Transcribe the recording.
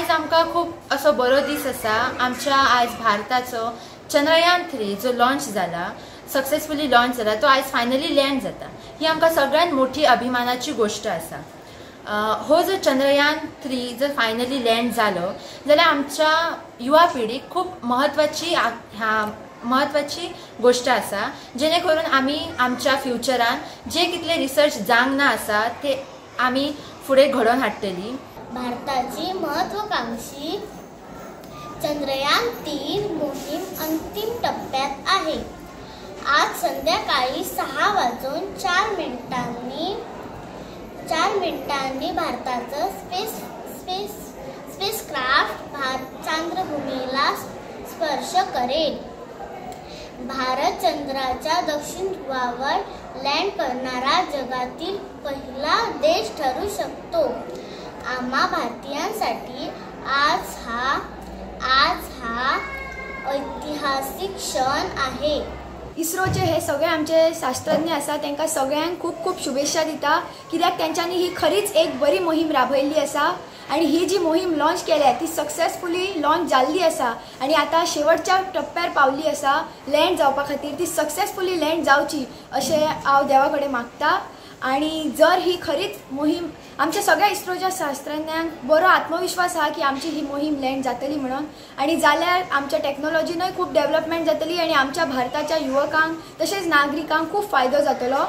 आयज आमकां खूब असो बरो दीस आसा. आमच्या आयज भारताचो चंद्रयान 3 जो लॉन्च जाला, सक्सेसफुली लॉन्च जाला, तो आयज फायनली लँड जाता. ही आमकां सगळ्यांत मोठी अभिमानाची गोश्ट आसा. हो जर चंद्रयान 3 जर फायनली लँड जालो जाल्यार आमच्या युवा पिढीक खूब म्हत्वाची गोश्ट आसा, जेणे करून आमी आमच्या फ्युचरान जे कितले रिसर्च जावंक ना आसा ते आमी फुडें घडोवन हाडटली. भारताची महत्वाकांक्षी चंद्रयान 3 मोहीम अंतिम टप्प्यात आहे. आज संध्याकाळी 6:04 भारताचं स्पेसक्राफ्ट चांद्रभूमीला स्पर्श करेल. भारत चंद्राच्या दक्षिण ध्रुवावर लँड करणारा जगातील पहिला देश ठरू शकतो. आम्हा भारतीयांसाठी आज हा ऐतिहासिक क्षण आहे. इस्रोचे हे सगळे आमचे शास्त्रज्ञ आसा, तांकां सगळ्यांक खूब खूब शुभेच्छा दिता, कित्याक तेंच्यांनी ही खरीच एक बरी मोहीम राबयल्ली आसा आनी ही जी मोहीम लॉन्च केल्या ती सक्सेसफुली लॉन्च जाल्ली आसा आनी आतां शेवटच्या टप्प्यार पावल्ली आसा लँड जावपा खातीर. ती सक्सेसफुली लँड जावची अशें हांव देवा कडेन मागता. आनी जर ही खरीच मोहीम आमच्या सगळ्या इस्रोच्या शास्त्रज्ञांक बरो आत्मविश्वास आहा की आमची ही मोहीम लँड जातली म्हणून, आनी जाल्यार आमच्या टॅक्नोलॉजीनूय खूब डेवलपमेंट जातली आनी आमच्या भारताच्या युवकांक तशेंच नागरिकांक खूब फायदो जातलो.